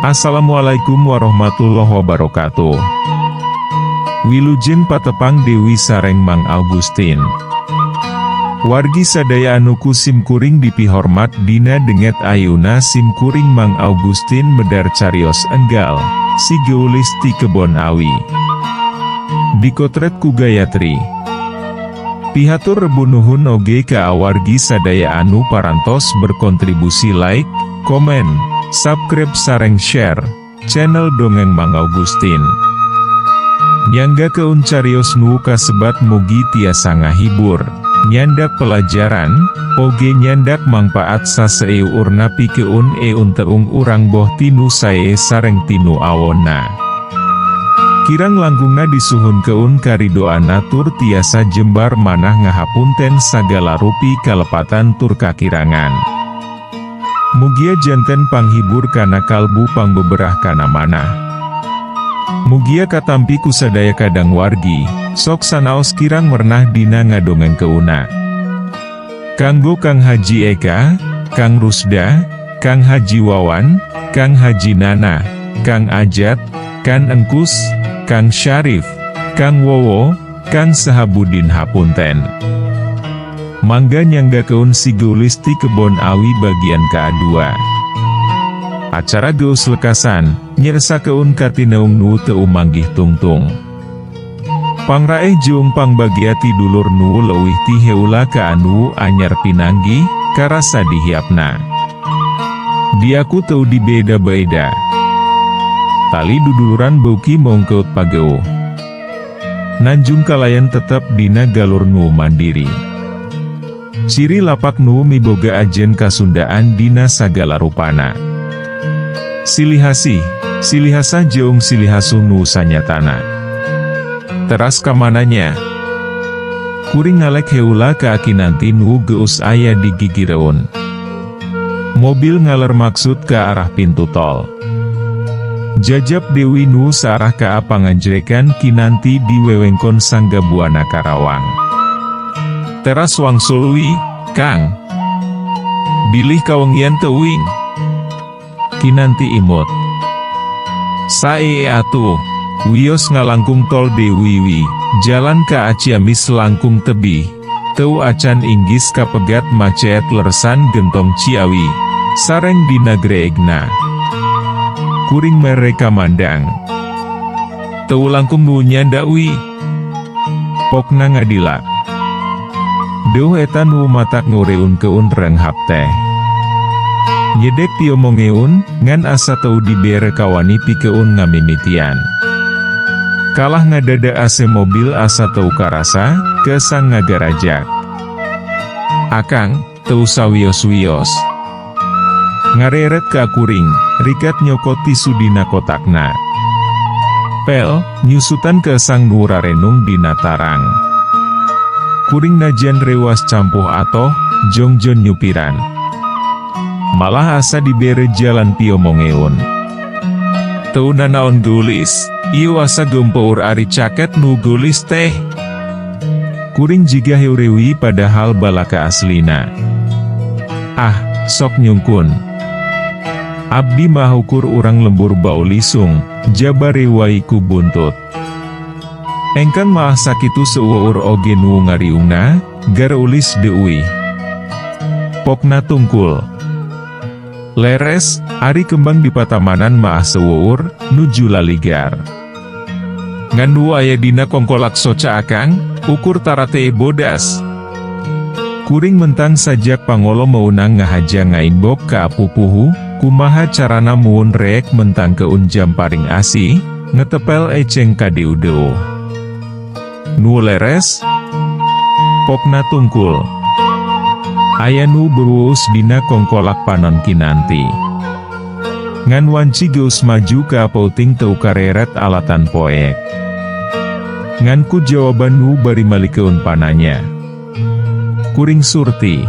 Assalamualaikum warahmatullahi wabarakatuh. Wilujeng patepang Dewi sareng Mang Augustin. Wargi sadaya anu ku simkuring dipihormat, dina dinten ayeuna simkuring Mang Augustin medar carios enggal, si geulis ti kebon awi. Dikotret ku Gayatri. Pihatur rebu nuhun oge ka awargi sadaya anu parantos berkontribusi like, komen, subscribe sareng share channel Dongeng Mang Augustin. Nyanggakeun carios nu kasebat mugi tiasa ngahibur, nyandak pelajaran, oge nyandak mangpaat saseueurna pikeun eun-teung urang boh tinu sae sareng tinu awonna. Kirang langkungna disuhunkeun karidoanna tur tiasa jembar manah ngahapunten sagala rupi kalepatan tur kakirangan. Mugia janten panghibur kana kalbu, pangbeberah kana manah. Mugia katampi ku sadaya kadang wargi, sok sanaos kirang mernah dina ngadongengkeunna. Kanggo Kang Haji Eka, Kang Rusda, Kang Haji Wawan, Kang Haji Nana, Kang Ajat, Kang Engkus, Kang Syarif, Kang Wowo, Kang Sahabudin, hapunten. Mangga nyanggakeun si geulis ti kebon awi bagian kedua. Acara geus lekasan, nyersakeun katineung nu teu manggih tungtung. Pangraeh jeung pangbagea ti dulur nu leuwih ti heula ka anu anyar pinanggih, karasa dihiapna. Diaku teu dibeda-beda. Tali duduluran beuki mongkeut pageuh. Nanjung kalayan tetep dina galur nu mandiri. Ciri lapak nu miboga ajen kasundaan dina sagala rupana. Silih asih, silih asah jeung silih asuh nu sanyatana. Teras kamananya? Kuring ngalek heula ka Kinanti nu geus aya di gigireun. Mobil ngaler maksud ke arah pintu tol. Jajab Dewi nu saarah ka panganjrekan Kinanti di wewengkon Sanggabuana, Karawang. Teras wangsul wi, Kang. Bilih kawengian teu uing. Kinanti imut. Sae atuh, wios ngalangkung tol Dewi wi, jalan ka Ciamis langkung tebih. Teu acan inggis kapegat macet leresan Gentong Ciawi, sareng dina Gregna. Kuring mereka mandang. Teu langkung nu nyanda wi. Pokna ngadila. Deuh eta nu matak ngureunkeun renghap teh. Nyedek piomongeun, ngan asa teu dibere kawani pikeun ngamimitian. Kalah ngadada AC mobil asa teu karasa, kesang ngagarajak. Akang, teu sawios-wios. Ngareret ka kuring, rikat nyokot tisu dina kotakna. Pel, nyusutan kesang nu rarenung dina tarang. Kuring najan rewas campuh atoh, jongjon nyupiran. Malah asa dibere jalan piomongeun. Teu nanaon geulis, ieu asa geumpeur ari caket nu geulis teh. Kuring jiga heureui padahal balaka aslina. Ah, sok nyungkun. Abdi mah ukur urang lembur bau lisung, jabare wae ku buntut. Engkang maah sakitu seueur oge nu ngariungna, gareulis deuih. Pokna tungkul. Leres, ari kembang di patamanan maah seueur, nuju laligar. Ngan nu aya dina kongkolak soca akang, ukur tarate bodas. Kuring mentang sajak pangolo meunang ngahaja ngainbok ka pupuhu, kumaha carana muun reek mentangkeun jamparing asih, ngetepel eceng ka deudeuh. Nu leres? Pokna tungkul. Aya nu beruus dina kongkolak panon Kinanti. Ngan wanci geus maju ka peuting teu kareret alatan poek. Ngan ku jawaban nu bari malikeun pananya. Kuring surti.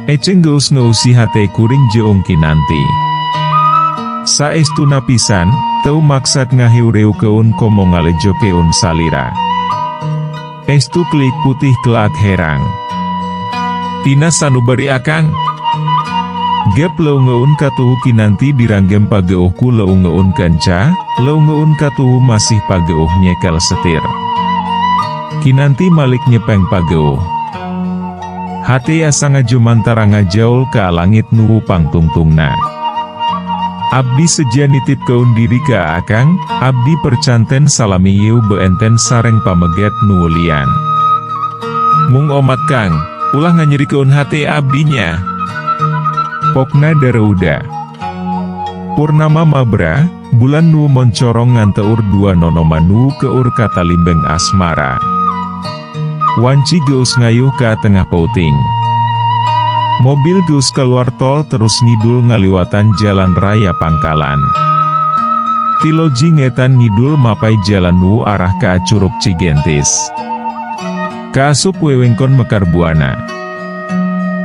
Eceng geus ngeusi hate kuring jeung Kinanti. Saestuna pisan, teu maksad ngaheureukeun komo ngalejokeun salira. Estu klik putih kelak herang. Tina sanubari akang. Gep leungeun katuhu Kinanti diranggem pageuh ku leungeun kenca, leungeun katuhu masih pageuh nyekel setir. Kinanti malik nyepeng pageuh. Hate asa ngajumantara ngajaul ka langit nu pangtungtungna. Abdi seja nitipkeun diri ka Akang, abdi percanten salami ieu beenten sareng pameget nu lian. Mung omat Kang, ulah nganyerikeun hate abdi nya. Pokna dareuda. Purnama mabra, bulan nu moncorong nganteur dua nonoma nu keur katalimbeng asmara. Wanci geus ngayuh ka tengah peuting. Mobil geus keluar tol terus ngidul ngaliwatan jalan raya Pangkalan. Ti Loji ngetan ngidul mapai jalan nu arah ka Curug Cigentis. Kaasup wewengkon Mekar Buana.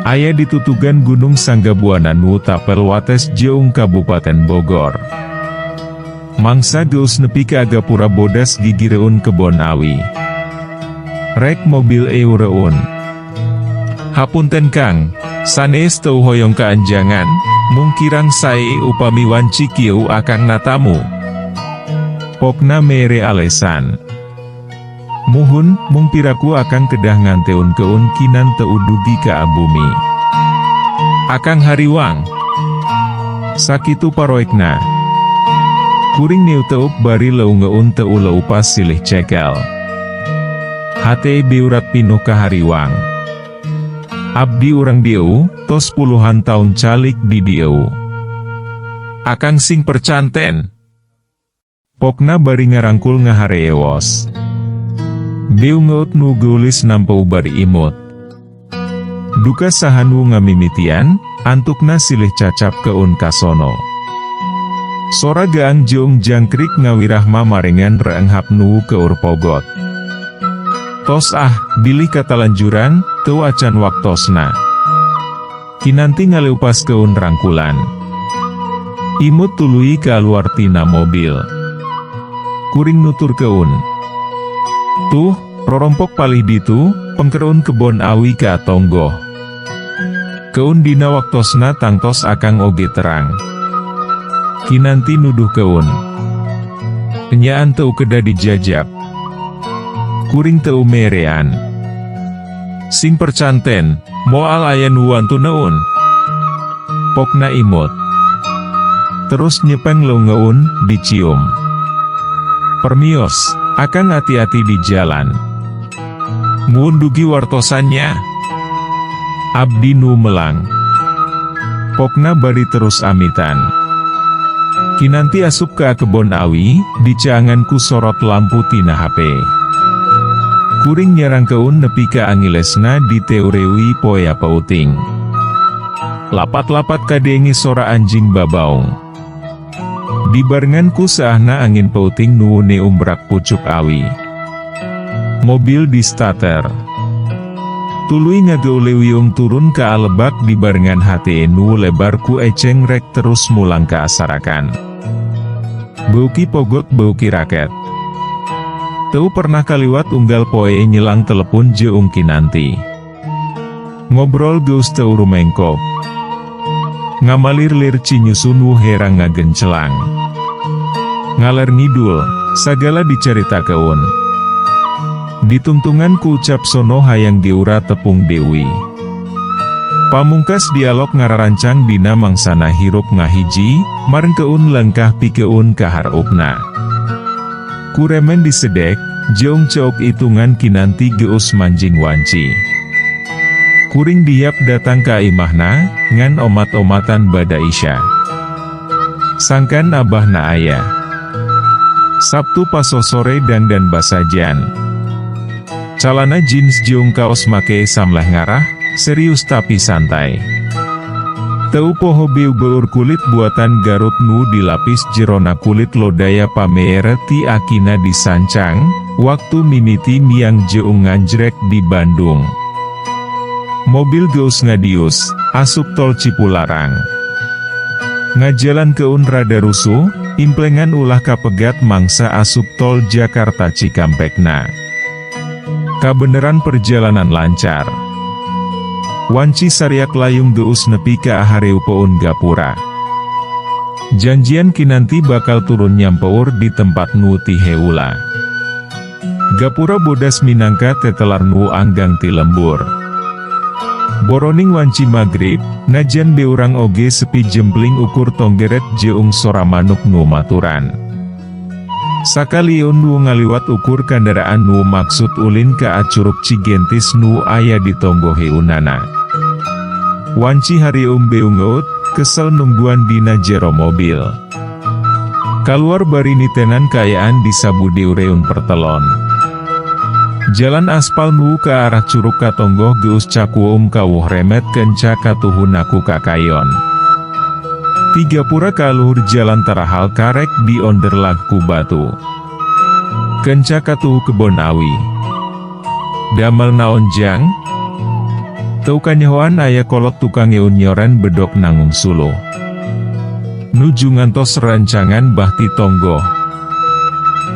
Aya ditutugan Gunung Sanggabuana nu tapel wates jeung Kabupaten Bogor. Mangsa geus nepi ka Gapura Bodas gigireun Kebon Awi. Rek mobil eureun. Hapunten Kang, sanes teu hoyong kaanjangan, mung kirang sae upami wanci kieu Akang natamu. Pokna mere alesan. Muhun, mung piraku Akang kedah nganteunkeun Kinan teu dugi ka bumi. Akang hariwang. Sakitu paroekna. Kuring neuteup bari leungeun teu leupas silih cekel. Hate beurat pinuh kahariwang. Abdi urang dieu, tos puluhan tahun calik di dieu. Akang sing percanten. Pokna bari ngarangkul ngaharewos. Beungeut nu geulis nampa bari imut. Duka saha nu ngamimitian, antukna silih cacapkeun kasono. Sora gaang jeung jangkrik ngawirah mamarengan reenghap nu keur pogot. Tos ah, bilih katalanjuran, teu acan waktosna. Kinanti ngaleupaskeun rangkulan. Imut tuluy kaluar tina mobil. Kuring nuturkeun. Tuh, rorompok palih ditu, pengkereun kebon awi ka tonggoh. Keun dina waktosna tangtos Akang oge terang. Kinanti nuduhkeun. Enyaan teu kedah dijajab. Kuring teu merean. Sing percanten, moal aya nu wantu neun. Pokna imut. Terus nyepeng leungeun, dicium. Permios, Akang hati-hati di jalan. Muhun dugi wartosannya. Abdi nu melang. Pokna bari terus amitan. Kinanti asup ka kebon awi, dicaangan ku sorot lampu tina HP. Kuring nyarangkeun nepi ka angilesna diteureui poea peuting. Lapat-lapat kadenge sora anjing babaung. Dibarengan ku saahna angin peuting nu neumbrak pucuk awi. Mobil di starter. Tuluy ngageuleuyung turun ka alebak dibarengan hate nu lebar ku eceng rek terus mulang ka asarakan. Beuki pogot beuki raket. Teu pernah kaliwat unggal poe nyelang telepon jeung Kinanti. Ngobrol geus teu rumengkop. Ngamalir lir cinyusu nu herang ngagencelang. Ngaler ngidul, sagala dicaritakeun. Ditungtungan ku ucap sono hayang geura tepung deui. Pamungkas dialog ngararancang dina mangsana hirup ngahiji, marengkeun lengkah pikeun ka hareupna. Kuremen disedek, jeung ceuk itungan Kinanti geus manjing wanci. Kuring diap datang ka imahna, ngan omat-omatan bada Isya. Sangkan abahna aya. Sabtu pasosore dandan basajan. Calana jeans jeung kaos make samleh ngarah, serius tapi santai. Teu poho beueur kulit buatan Garut nu dilapis jerona kulit lodaya pameere ti akina di Sancang, waktu mimiti miang jeung nganjrek di Bandung. Mobil geus ngadius, asup tol Cipularang. Ngajalankeun rada rusuh, implengan ulah kapegat mangsa asup tol Jakarta Cikampekna. Kabeneran perjalanan lancar. Wanci sariak layung geus nepi ka ahareupeun gapura. Janjian Kinanti bakal turun nyampeur di tempat nu ti heula. Gapura bodas minangka tetelar nu anggang ti lembur. Boroning wanci magrib, najan beurang oge sepi jempling ukur tonggeret jeung sora manuk nu maturan. Sakaliun nu ngaliwat ukur kandaraan nu maksud ulin ka Curug Cigentis nu aya di tonggoh heueunana. Wanci harieum beungeut, kesel nungguan dina jero mobil. Kaluar bari nitenan kaayaan di sabudeureun pertelon. Jalan aspal nu ka arah curug katonggoh geus cakuum kawuh remet kenca katuhuna ku kakayon. Ti gapura ka luhur jalan tarahal karek di onderlag ku batu. Kenca katuhu kebon awi. Damel naon, Jang? Teu kanyahoan aya kolot tukang eun nyoren bedog nanggung suluh. Nuju ngantos rencangan bah ti tonggoh.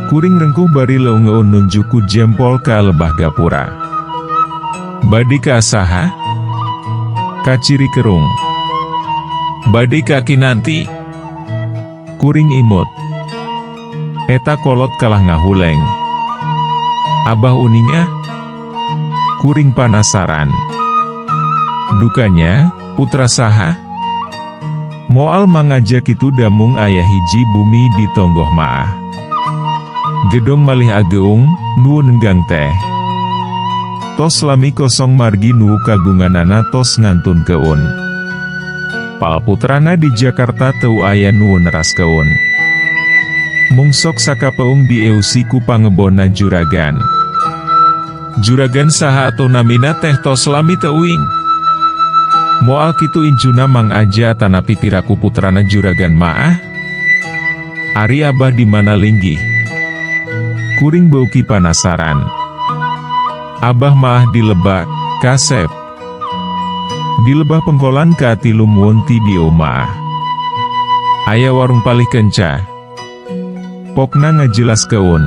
Kuring rengkuh bari leungeun nunjuk ku jempol ka lebah gapura. Bade ka saha? Ka Cirikerung. Bade ka Kinanti? Kuring imut. Eta kolot kalah ngahuleng. Abah uninga? Kuring panasaran. Dukanya, putra saha? Moal mangaja kitu da mung aya hiji bumi di tonggoh maah. Gedong malih ageung, nu nenggang teh. Tos lami kosong margi nu kagunganana tos ngantunkeun. Pal putrana di Jakarta teu aya nu neraskeun. Mung sok sakapeung dieusi ku pangebonna juragan. Juragan saha atuh namina teh tos lami teu uing. Moal kitu incuna Mang Aja atanapi piraku putrana juragan maah? Ari abah di mana linggih? Kuring beuki panasaran. Abah maah di lebak, kasep. Di lebah pengkolan ka 3 ti dieu maah. Aya warung palih kenca. Pokna ngajelaskeun.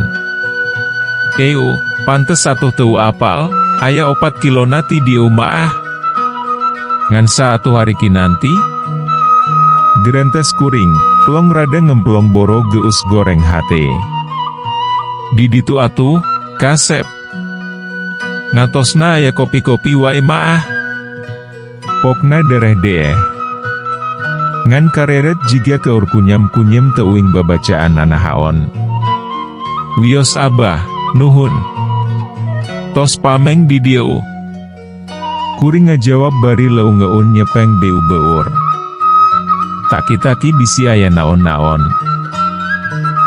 Eu, pantes atuh teu apal, aya 4 kilona ti dieu maah. Ngan atuh ari Kinanti? Gerentes kuring, plong rada ngemplong boro geus goreng hate. Di ditu atuh, kasep. Ngatosna aya kopi-kopi wae maah. Pokna dereh deeh. Ngan kareret jiga keur kunyam-kunyam teu uing babacaan nanahaon. Wios abah, nuhun. Tos pameng di dieu. Kuring ngajawab bari leungeun nyepeng beu beur. Taki-taki bisi aya naon-naon.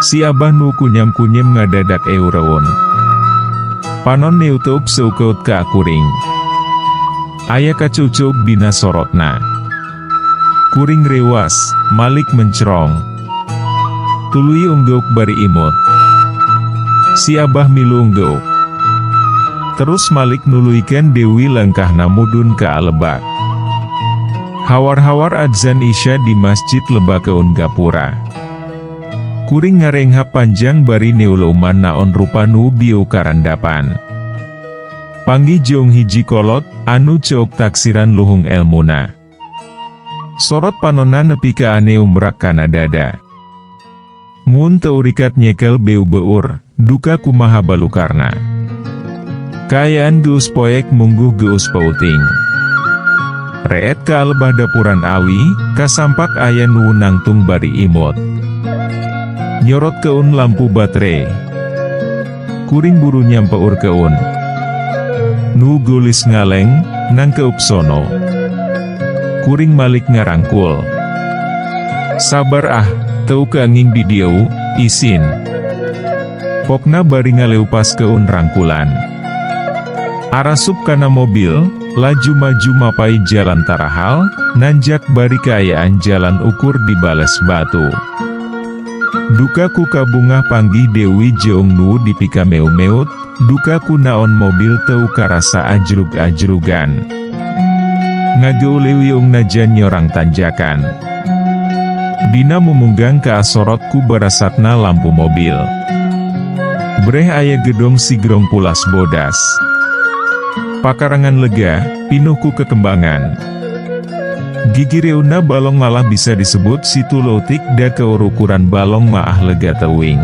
Si abah nu kunyam-kunyam ngadadak eureun. Panon neutup seukeut ka kuring. Aya kacucuk dina sorotna. Kuring rewas, malik mencrong. Tuluy unggeuk bari imut. Si abah milu unggeuk. Terus malik nuluykeun deui lengkahna mudun ka alebak. Hawar-hawar adzan Isya di Masjid Lebakeun Gapura. Kuring ngarenghap panjang bari neuleuman naon rupa nu bieu karandapan. Panggih jeung hiji kolot, anu ceuk taksiran luhung elmuna. Sorot panonna nepi ka aneumrak kana dada. Mun teu urikat nyekel beu beur, duka kumaha balukarna. Kaayaan geus poek mungguh geus peuting. Reet ka lebah dapuran awi, kasampak aya nu nangtung bari imut. Nyorotkeun lampu baterai. Kuring buru nyampeurkeun. Nu geulis ngaleng, nangkeup sono. Kuring malik ngarangkul. Sabar ah, teu kenging di dieu, isin. Pokna bari ngaleupaskeun rangkulan. Arasup kana mobil, laju maju mapai jalan tarahal, nanjak bari kaayaan jalan ukur dibales batu. Duka ku kabungah panggih deui jeung nu dipikameut-meut, duka ku naon mobil teu karasa ajrug-ajrugan. Ngageuleuyung najan nyorang tanjakan. Dina mumunggang kaasorot ku barasatna lampu mobil. Breh aya gedong sigrong pulas bodas. Pakarangan lega, pinuh ku kekembangan. Gigireunna balong malah bisa disebut situ leutik da keur ukuran balong maah lega teuing.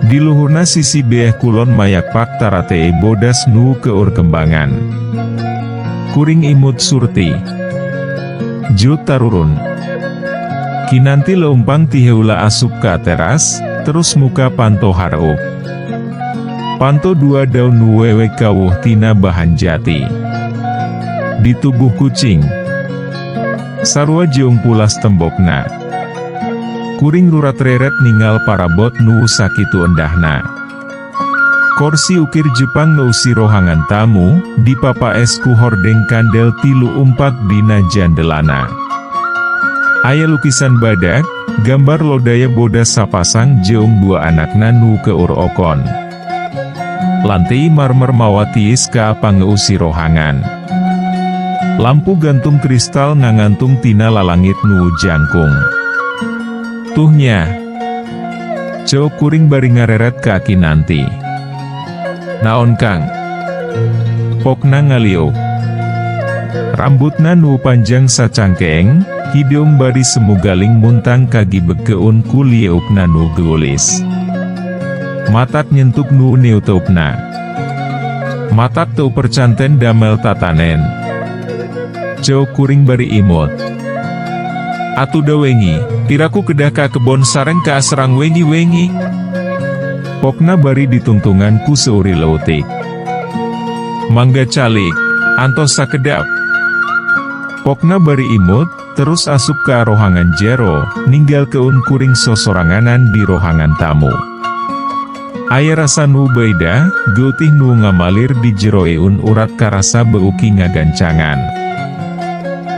Di luhurna sisi beeh kulon mayakpak taratee bodas nu keur kembangan. Kuring imut surti. Jut tarurun. Kinanti leumpang ti heula asup ka teras, terus muka panto hareup. Panto dua daun nu wewe kawuh tina bahan jati. Di tubuh kucing. Sarua jeung pulas tembokna. Kuring rurat reret ningal parabot nu sakitu endahna. Korsi ukir Jepang ngeusi rohangan tamu, dipapaes ku hordeng kandel tilu umpak dina jandelana. Aya lukisan badak, gambar lodaya bodas sapasang jeung dua anakna nu keur okon. Lantei marmer mawa tiis ka pangeusi rohangan. Lampu gantung kristal ngangantung tina lalangit nu jangkung. "Tuh nya," ceuk kuring bari ngareret ka Kinanti. "Naon, Kang?" Pokna ngaliuk. Rambutna nu panjang sacangkeng, hideung bari semu galing muntang kagibegkeun ku lieukna nu geulis. Matak nyentuk nu neuteupna. "Matak teu percanten damel tatanen," ceuk kuring bari imut. "Atuh da wengi, piraku kedah ka kebon sareng ka serang wengi-wengi?" Pokna bari ditungtungan ku seuri leutik. "Mangga calik, antos sakedap." Pokna bari imut, terus asup ka rohangan jero, ninggalkeun kuring sosoranganan di rohangan tamu. Aya rasa nu beda, geutih nu ngamalir di jero eun urat karasa beuki ngagancangan.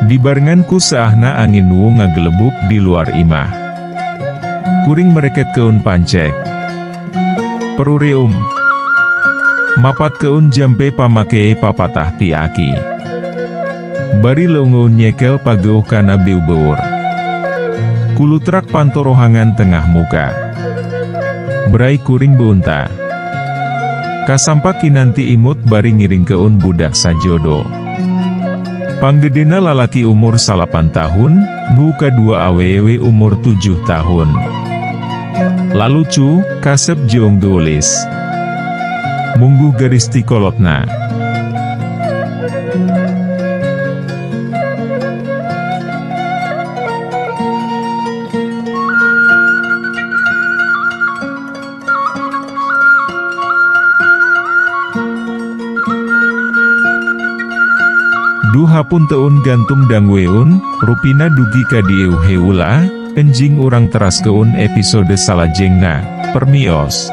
Dibarengan ku seahna angin nu ngagelebuk di luar imah. Kuring mereketkeun pancek. Perureum. Mapatkeun jampe pamakee papatah ti aki. Bari leungeun nyekel pageuh kana beubeur. Kulutrak panto rohangan tengah muka. Brai kuring beunta. Kasampak Kinanti imut bari ngiringkeun budak sajodo. Panggedena lalaki umur 9 tahun, nu kadua awewe umur 7 tahun. Lalucu, kasep jeung geulis. Mungguh garis ti kolotna. Duh, hapunteun gantung dangueun, rupina dugi ka dieu heula, enjing urang teraskeun episode salajengna, permios.